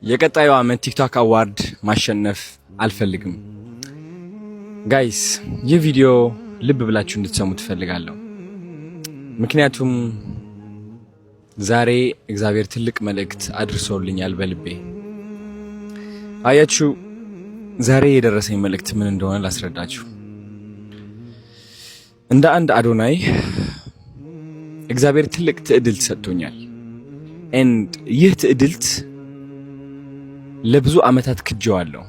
የቀጣዩ ዓመት TikTok award ማሸነፍ አልፈልግም። Guys፣ ይህ ቪዲዮ ልብ ብላችሁ እንድትሰሙ እፈልጋለሁ። ምክንያቱም ዛሬ እግዚአብሔር ትልቅ መልእክት አድርሶልኛል በልቤ። አያችሁ፣ ዛሬ የደረሰኝ መልእክት ምን እንደሆነ ላስረዳችሁ። እንደ አንድ አዶናይ እግዚአብሔር ትልቅ ትዕድልት ሰጥቶኛል። And ይህ ትዕድልት ለብዙ ዓመታት ክጄዋለሁ።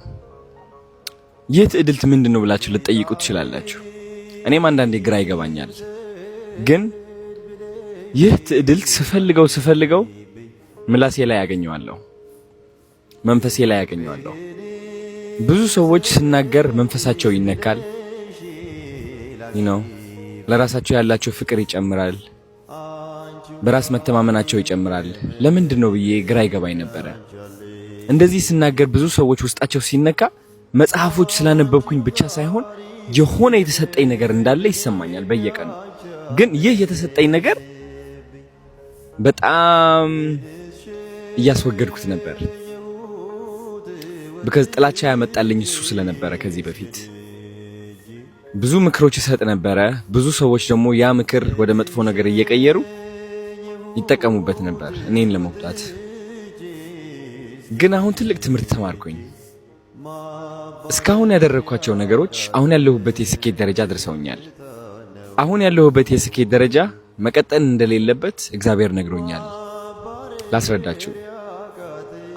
ይህ ትዕድልት ምንድን ነው ብላችሁ ልትጠይቁ ትችላላችሁ። እኔም አንዳንዴ ግራ ይገባኛል። ግን ይህ ትዕድልት ስፈልገው ስፈልገው ምላሴ ላይ ያገኘዋለሁ፣ መንፈሴ ላይ ያገኘዋለሁ። ብዙ ሰዎች ስናገር መንፈሳቸው ይነካል፣ ለራሳቸው ያላቸው ፍቅር ይጨምራል፣ በራስ መተማመናቸው ይጨምራል። ለምንድን ነው ብዬ ግራ ይገባኝ ነበረ። እንደዚህ ስናገር ብዙ ሰዎች ውስጣቸው ሲነካ መጽሐፎች ስላነበብኩኝ ብቻ ሳይሆን የሆነ የተሰጠኝ ነገር እንዳለ ይሰማኛል በየቀኑ። ግን ይህ የተሰጠኝ ነገር በጣም እያስወገድኩት ነበር። Because ጥላቻ ያመጣልኝ እሱ ስለነበረ ከዚህ በፊት ብዙ ምክሮች እሰጥ ነበረ። ብዙ ሰዎች ደግሞ ያ ምክር ወደ መጥፎ ነገር እየቀየሩ ይጠቀሙበት ነበር እኔን ለመጉዳት። ግን አሁን ትልቅ ትምህርት ተማርኩኝ። እስካሁን ያደረግኳቸው ነገሮች አሁን ያለሁበት የስኬት ደረጃ አድርሰውኛል። አሁን ያለሁበት የስኬት ደረጃ መቀጠል እንደሌለበት እግዚአብሔር ነግሮኛል። ላስረዳችሁ።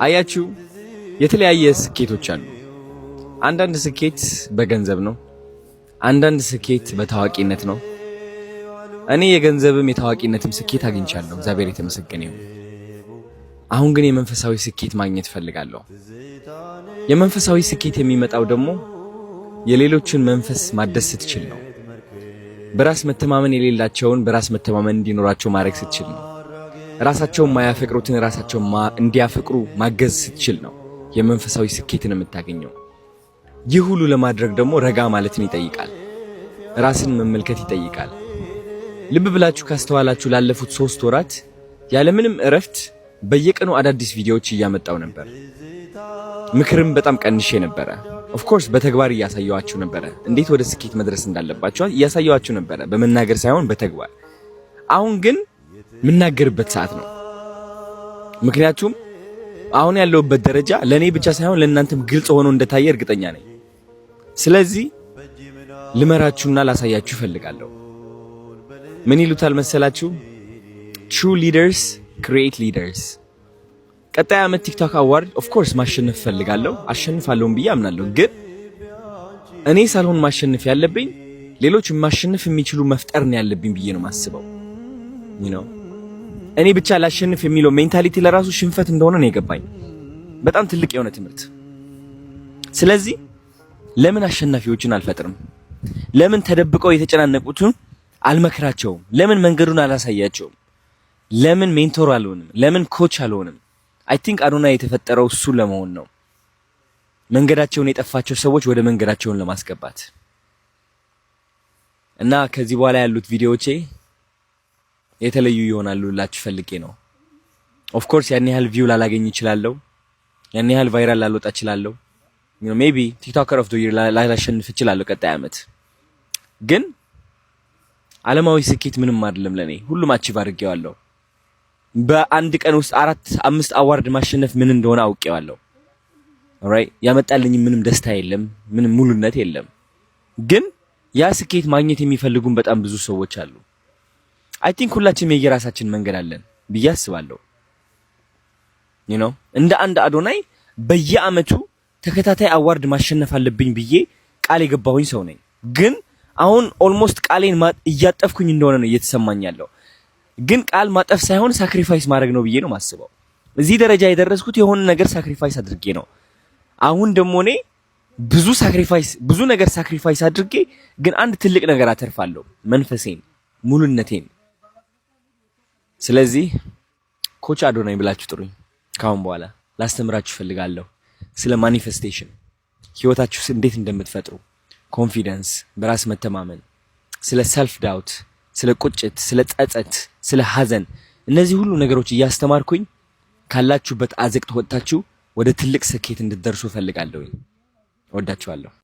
አያችሁ፣ የተለያየ ስኬቶች አሉ። አንዳንድ ስኬት በገንዘብ ነው። አንዳንድ ስኬት በታዋቂነት ነው። እኔ የገንዘብም የታዋቂነትም ስኬት አግኝቻለሁ። እግዚአብሔር የተመሰገነ ይሁን። አሁን ግን የመንፈሳዊ ስኬት ማግኘት እፈልጋለሁ። የመንፈሳዊ ስኬት የሚመጣው ደግሞ የሌሎችን መንፈስ ማደስ ስትችል ነው። በራስ መተማመን የሌላቸውን በራስ መተማመን እንዲኖራቸው ማድረግ ስትችል ነው። ራሳቸውን ማያፈቅሩትን ራሳቸውን እንዲያፈቅሩ ማገዝ ስትችል ነው የመንፈሳዊ ስኬትን የምታገኘው። ይህ ሁሉ ለማድረግ ደግሞ ረጋ ማለትን ይጠይቃል። ራስን መመልከት ይጠይቃል። ልብ ብላችሁ ካስተዋላችሁ ላለፉት 3 ወራት ያለምንም እረፍት በየቀኑ አዳዲስ ቪዲዮዎች እያመጣው ነበር። ምክርም በጣም ቀንሼ ነበረ። Of course በተግባር እያሳየኋችሁ ነበረ። እንዴት ወደ ስኬት መድረስ እንዳለባችሁ እያሳየኋችሁ ነበረ፣ በመናገር ሳይሆን በተግባር። አሁን ግን የምናገርበት ሰዓት ነው። ምክንያቱም አሁን ያለሁበት ደረጃ ለእኔ ብቻ ሳይሆን ለእናንተም ግልጽ ሆኖ እንደታየ እርግጠኛ ነኝ። ስለዚህ ልመራችሁና ላሳያችሁ እፈልጋለሁ። ምን ይሉታል መሰላችሁ? True leaders create leaders። ቀጣይ ዓመት TikTok award of course ማሸነፍ እፈልጋለሁ፣ አሸንፋለሁም ብዬ አምናለሁ። ግን እኔ ሳልሆን ማሸነፍ ያለብኝ ሌሎች ማሸነፍ የሚችሉ መፍጠር ነው ያለብኝ ብዬ ነው የማስበው። እኔ ብቻ ላሸንፍ የሚለው mentality ለራሱ ሽንፈት እንደሆነ ነው የገባኝ። በጣም ትልቅ የሆነ ትምህርት። ስለዚህ ለምን አሸናፊዎችን አልፈጥርም? ለምን ተደብቀው የተጨናነቁትን አልመክራቸውም? ለምን መንገዱን አላሳያቸውም? ለምን mentor አልሆንም? ለምን coach አልሆንም? I think አዶናይ የተፈጠረው እሱ ለመሆን ነው። መንገዳቸውን የጠፋቸው ሰዎች ወደ መንገዳቸውን ለማስገባት። እና ከዚህ በኋላ ያሉት ቪዲዮዎቼ የተለዩ ይሆናሉ ልላችሁ ፈልጌ ነው። Of course ያን ያህል view ላላገኝ እችላለሁ። ያን ያህል viral ላልወጣ እችላለሁ። Maybe TikToker of the year ላላሸንፍ እችላለሁ ቀጣይ ዓመት። ግን ዓለማዊ ስኬት ምንም አይደለም ለኔ። ሁሉም achieve አድርጌዋለሁ። በአንድ ቀን ውስጥ አራት አምስት award ማሸነፍ ምን እንደሆነ አውቄዋለሁ። Alright፣ ያመጣልኝ ምንም ደስታ የለም፣ ምንም ሙሉነት የለም። ግን ያ ስኬት ማግኘት የሚፈልጉን በጣም ብዙ ሰዎች አሉ። I think ሁላችንም የየራሳችን መንገድ አለን ብዬ አስባለሁ። እንደ አንድ አዶናይ በየአመቱ ተከታታይ award ማሸነፍ አለብኝ ብዬ ቃል የገባሁኝ ሰው ነኝ። ግን አሁን almost ቃሌን እያጠፍኩኝ እንደሆነ ነው እየተሰማኝ ያለው። ግን ቃል ማጠፍ ሳይሆን sacrifice ማድረግ ነው ብዬ ነው የማስበው። እዚህ ደረጃ የደረስኩት የሆነ ነገር sacrifice አድርጌ ነው። አሁን ደግሞ እኔ ብዙ sacrifice፣ ብዙ ነገር sacrifice አድርጌ ግን አንድ ትልቅ ነገር አተርፋለሁ፣ መንፈሴን፣ ሙሉነቴን። ስለዚህ coach አዶናይ ብላችሁ ጥሩኝ። ካሁን በኋላ ላስተምራችሁ እፈልጋለሁ ስለ manifestation፣ ህይወታችሁ እንዴት እንደምትፈጥሩ፣ confidence፣ በራስ መተማመን፣ ስለ self doubt፣ ስለ ቁጭት፣ ስለ ጸጸት፣ ስለ ሀዘን፣ እነዚህ ሁሉ ነገሮች እያስተማርኩኝ ካላችሁበት አዘቅት ወጥታችሁ ወደ ትልቅ ስኬት እንድትደርሱ እፈልጋለሁኝ። እወዳችኋለሁ።